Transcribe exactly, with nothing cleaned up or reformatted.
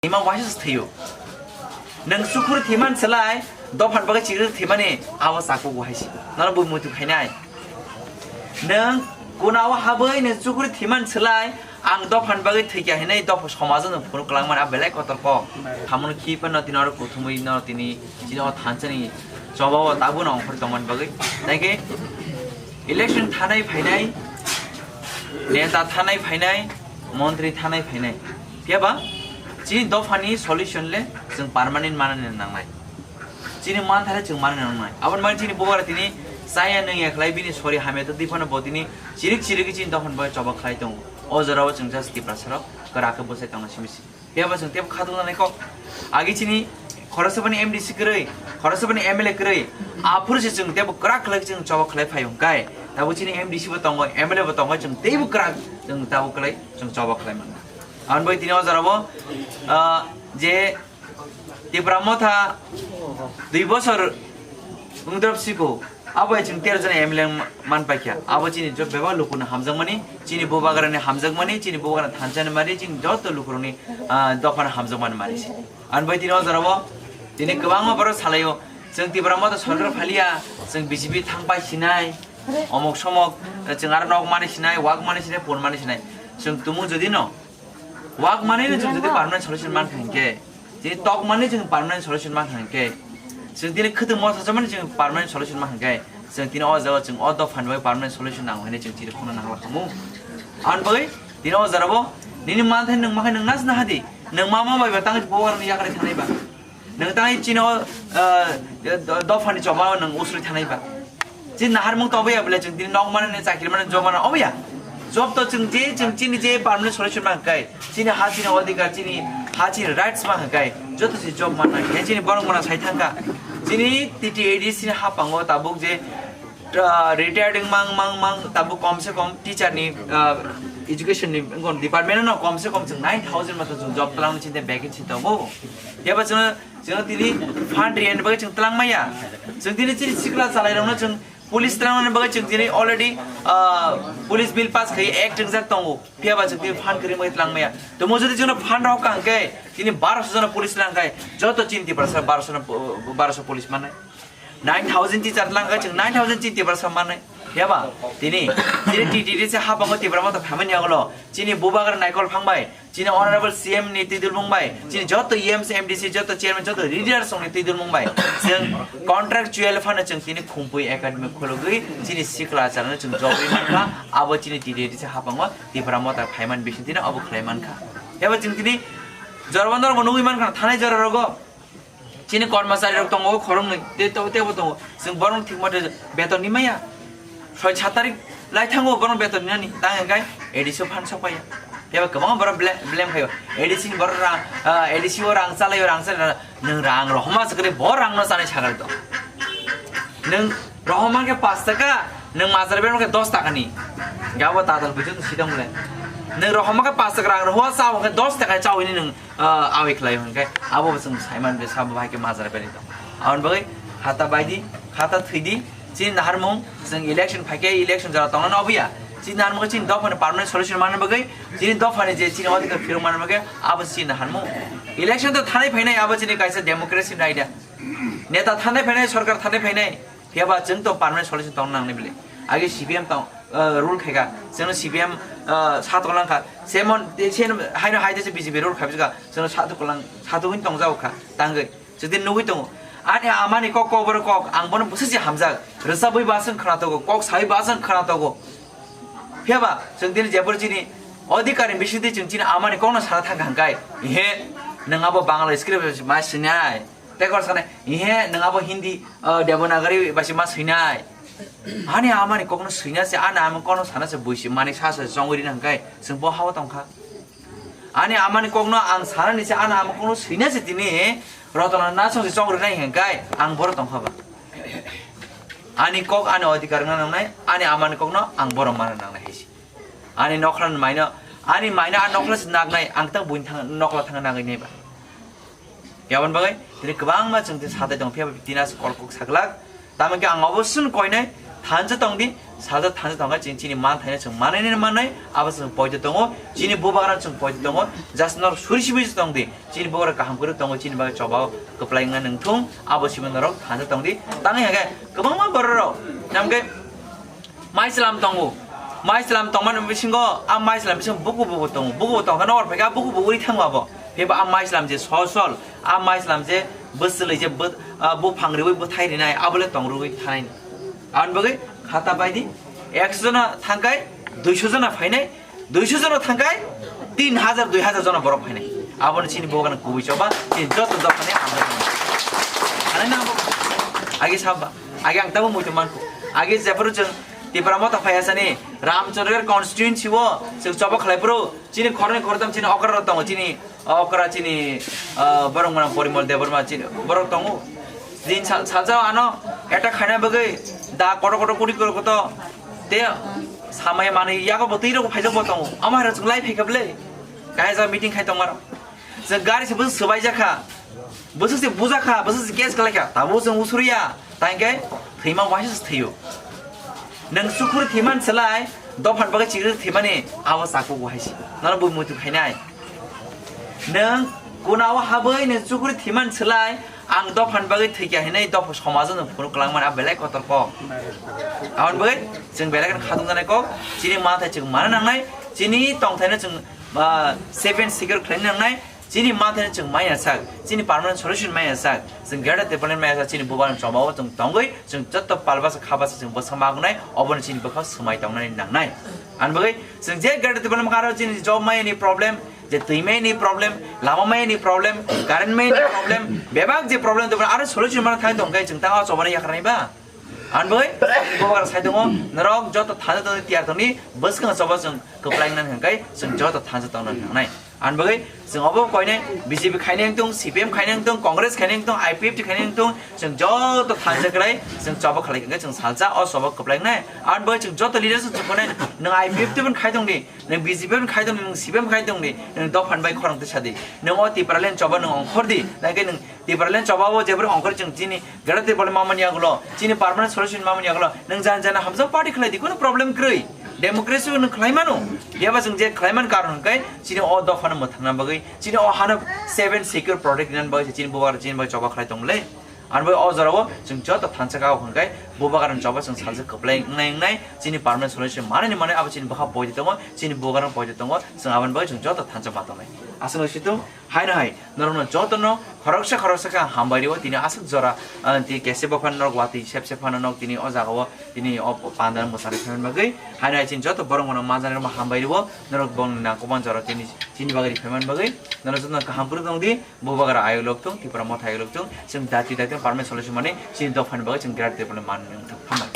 Ima waisa se thwio. Nwng chukhuri thwiman swlai, dophan bagwi chikri thwimani abo chakuk wahai se. Nono bui muitu khainai. Nwng kunao habwi nwng chukhuri thwiman swlai, ang dophan bagwi thwikya hinwi dopha somajo nwng phunuk kwlangmani a belai kotor kok. Hamono khi phano tini oro kuthumwi no tini chini o thansani chobao tabukno ongkhorwi tongmani bagwi. Tei khe election thanai phainai, neta thanai phainai, montri thanai phainai. Phiya ba chini dophani solution le chwng permanent manani nangnai. Chini manthale chwng manani nangnai. Aboni bagwi chini bubara tini chaya nwngya khlai bini sori hamya twi phano bo tini chirik chirik chini dophani bagwi choba khlai tongo. O jorao chwng just Tiprasarok kwrak khe bwsai tongna simi si. Phiya ba chwng tebo khatungjaknai kok. Agi chini khoroksa bani M D C kwrwi, khoroksa bani M L A kwrwi, aphuru se chwng tebo kwrak khlai chwng choba khlai phaio hwnkhe. Tabuk chini M D C bo tongo, M L A bo tongo, chwng teibo kwrak chwng tabuk khlai chwng choba khlai mano. Aboni bagwi tini o jorao, ah, je Tipra Motha dui bosor wngdrop siko, abo hai chwng tero jona M L A man paikha. Abo chini job bebak lukuno hamjakmani, chini bubagrani hamjakmani, chini bubagrani thansa ni mari, chini joto lukurokni, ah, dophano hamjakmani mari se. Ani bai tini o jorao tini kwbangma borok salaio, chwng Tipra Motha sorkar phaliya, chwng B J P thang pai sinai, omok somok, chwng aro nok mani sinai, wak mani sinai, pon mani sinai. Chwng tumung jodi no, wak manwi no chwng jodi permanent solution man kha hinkhe, tini tok manwi chwng permanent solution man kha hinkhe, chwng tini khwtwng motha chamani chwng permanent solution man kha hinkhe, chwng tini o jaga chwng o dophani bai permanent solution nango hinwi chwng tini khuna nangla khamu. Aboni bagwi tini o jorao nini manthai nwng makhai nwng nas nahadi, nwng mama bai ba tangwi bubagrani yakarwi thanai ba. Nwng tangwi chini o, ah, do-, dophani choba o nwng usrwi thanai ba. Chini naharmung to oboya bole chwng tini nok manani chakri manani job manani oboya. Job to chwng je chwng chini je permanent solution man kai. Chini ha chini odhikar chini ha chini rights man kai. Joto si job manna khe chini borok mana sai thangka. Chini T T A D C ni hapango tabuk je, ah, retired mang mang mang tabuk kom se kom teacher ni, ah, education ni department no kom se kom chwng nine thousand mato chwng job tlang chinte vacancy tongo. Yaba chwng Chwng tini fund riyani bagwi chwng twlang maya. Chwng tini chini sikla chalairokno chwng police tlangnani bagwi chwng tini already, ah, police bill pass khai act wngjak tongo. Phiya ba chwng tini fund kwrwi bagwi twlang maya. Tomo jodi chwngno fund rok ka hwnkhe tini barosho jona police tlang khai joto chini Tiprasa barosho no, barosho police mannai. Nine thousand teacher tlang khai chwng nine thousand chini Tiprasa mannai. Phiya ba tini, tini T T D C hapango Tipra Motha phaimani yagulo chini bubagra Naikol Phang bai, chini honorable C M ni twi dulmung bai, chini joto E M C, M D C, joto chairman, joto leaders rokni twi dulmung bai, chwng contractual phano chwng tini Khumpui Academy khulugwi chini sikla charano chwng jogwi mankha, abo chini T T D C hapango Tipra Motha phaiman bising tini abo khlai mankha. Ebo chwng tini jorbo norbo nugwi mankha thanai jora rogo. Chini kormachari rok tongo khoroknwi, tei to-, teibo tongo. Chwng borokno thik mate beton ni maya. Soi sat tarik lai thango borokno beton ninani. Tang hwnkhe A D C o phan sok paiya. Teibo kwbangma borok ble-, blame khaio. A D C ni borok rang, ah, A D C o rang chalaio, rang chalaio. Nwng rang rohoma se kwrwi bo rangno chanai sagar tong. Nwng rohoma khe pash taka, nwng majra berma khe dos taka ni. Gabo tatal bujo nwng sidong le. Nwng rohoma khe pash taka rang rohoma chao khe dos taka chawi ni nwng Ah, awi khlai hwnkhe abo bo chwng saiman ble sabo bahai khe majra beri tong. Aboni bagwi khata baidi, khata thwidi, chini naharmung chwng election phaikhe election jora tongna obiya. Chini naharmung chini dophani permanent solution manna bagwi, chini dophani je chini odhikar phirok manna bagwi abo chini naharmung. Election to thanai phainai abo chini kaisa democracy ni idea. Neta thanai phainai, sorkar thanai phainai. Phiya ba chwng to permanent solution tong nangnai bile. Age C P M tong, ah, rule khaika. Chwngno C P M, ah, sa tong langkha. Semon, se haino hai de se B J P rule khaibika. Chwngno sa tong lang, sa tong hin tong jao kha. Tangwi. Chwngde nugwi tongo. Ani amani kok kok boro kok. Ang bono bwswk se hamjak. Rwchabwi ba chwng khna togo. Kok sawi ba chwng khna togo. Phiya ba chwng dini jebor chini odhikar ni bisingtwi chwng chini amani kokno sana thangkha hwnkhe. Ihe, nwng abo Bangla script ma sinai. Tei kok sanai, ihe, nwng abo Hindi, ah, Devanagari bai se ma swinai. Ani amani kokno swina se, ani amani kokno sana se buisi, mani sa se chongwi rina hwnkhe, chwng bo hao tongkha. Ani amani kokno ang sanani se, ani amani kokno swina se tini, rotona na song se chongwi rinai hwnkhe, ang boro tongkha ba. Ani kok, ani odhikar wngna nangnai, ani amani kokno ang boro mana nangnai hai se. Ani nokhrani maino, ani maino a nokhla se naknai, ang tang buini thang, nokla thang nangwi nai ba. Yaboni bagwi tini kwbangma chwng tini satai tong phiya ba tini aswk kol kok saglak. Tamo khe ang obo chwng koinai, Thansa tong di, salsa thansa tong khe chini, chini man thaino chwng manai nai manai, abo chwng poito tongo, chini bubagra chwng poito tongo, just nor suri sibui se tong di, chini bubagra kaham kwrwi tongo, chini bagwi choba kwplai wngna nangthung, abo simi norok thansa tong di. Tangwi hake kwbangma borok rok, namkhe mai chwlam tongo, mai chwlam tongmani bisingo, a mai chwlam bisingo buku buku tongo, buku tong khe nokar phaikha, buku buku ri thango abo, phiba a mai chwlam je sol sol, a mai chwlam je bwswlwi je bw-, ah, buphang riwi bwthai rinai, abo le tong rwui thanai. Aboni bagwi khata bai di, ekso jona thangkai, duiso jona phainai, duiso jona thangkai, tin hajar, dui hajar jona borok phainai. Aboni chini bubagra kubui choba, chini joto dophani hambai. Hanai na abo. Age sabba, age ang tabo muitu manku. Age jephuru chwng Tipra Motha phaiya sani, Ramchandragarh constituency o chwng choba khlai phuru, chini khoroknwi khoroktham chini okra rok tongo, chini okra chini, ah, borok mano Porimol Debbarma chini borok tongo. Din sal-, salsa ano attack khaina bagwi da kotor kotor kuri kotor kotor te samaya manwi yago bo twi rok phaijak bo tongo. Ama hai rok chwng lai phaikha ble. Kaisa meeting khai tongma rok. Chwng gari se bwswk swbai jakha. Bwswk se bujakha, bwswk se case khlaikha. Tabo chwng usuriya. Tangkhe thwima waisa se thwiyo. Nwng chukhuri thwiman swlai dophan bagwi chikri thwimani abo chakuk wahaisi. Nono bui muitu khainai. Nwng kunao habwi nwng chukhuri thwiman swlai ang dophan bagwi thwikya hinwi dopha somajo nwng phunuk kwlangmani a belai kotor kok. Aboni bagwi chwng belai kheno khatung janai kok. Chini manthai chwng mana nangnai. Chini tongthaino chwng, ah, seven secure khlaina nangnai. Chini manthai chwng maya sak, chini permanent solution maya sak, chwng Greater Tipraland maya sak, chini bubagra chobao chwng tongwi, chwng joto palbasa khabasa chwng bwsa magunai, obono chini bwkhao swmai tongnani nangnai. Ani bagwi chwng je Greater Tipraland aro chini job mayani problem, je twi mayani problem, lama mayani problem, current mayani problem, bebak je problem tongmani aro solution mana thai tongkhe chwng tangwa chobani yakharnai ba. Ani bagwi bubagra sai tongo, norok joto thansa tongni tiyar tongni, bwskang choba chwng kwplai nang hwnkhe chwng joto thansa tongna nangnai. Ani bagwi chwng obo koinai B J P khainai wngtong, C P M khainai wngtong, Congress khainai wngtong, I P F T khainai wngtong, chwng joto thansa kwlai chwng choba khlai hwnkhe chwng salsa o choba kwplai wngnai. Ani bagwi chwng joto leaders chwng koinai nwng I P F T bo khai tongdi, nwng B J P bo khai tongdi, nwng C P M khai tongdi, nwng dophani bai khorang tisadi, nwng o Tipraland choba nwng ongkhordi, naikhe nwng Tipraland choba o jebri ongkhor chwng chini Greater Tipraland mamani yagulo, chini permanent solution mamani yagulo, nwng jan jana hamjak party khlai di, kono problem kwrwi. Democracy nwng khlai mano. Phiya ba chwng je khlai man karon hwnkhe chini o dophano mwthangna bagwi, chini o hano seven secure protect nani bagwi, chini bubagra chini bagwi choba khlai tong le. Ani bagwi o jorao chwng joto thansa kha hwnkhe bubagra choba chwng salsa kwplai wngnai wngnai, chini permanent solution manani manwi abo chini bwkha poito tongo, chini bubagra poito tongo, chwng aboni bagwi chwng joto thansa ma tongnai. Aswk no situng. Haino hai, norokno jotono khoroksa khoroksa khe ang hambai rio, tini aswk jora, ah, tini kese bo phano norok watwi sep sep phano nok tini o jagao tini o panda mwsari phaimani bagwi. Haino hai chini joto borok bono manjani rokno hambai rio, norok bongni nangkukmani jora tini chini bagwi ri phaimani bagwi. Norok jotono kaham kwrwng tong di, bubagra ayuk lok thung, Tipra Motha ayuk lok thung, chwng dati dati permanent solution mani chini dophani bagwi chwng Greater Tipraland manwi wngthung. Hambai.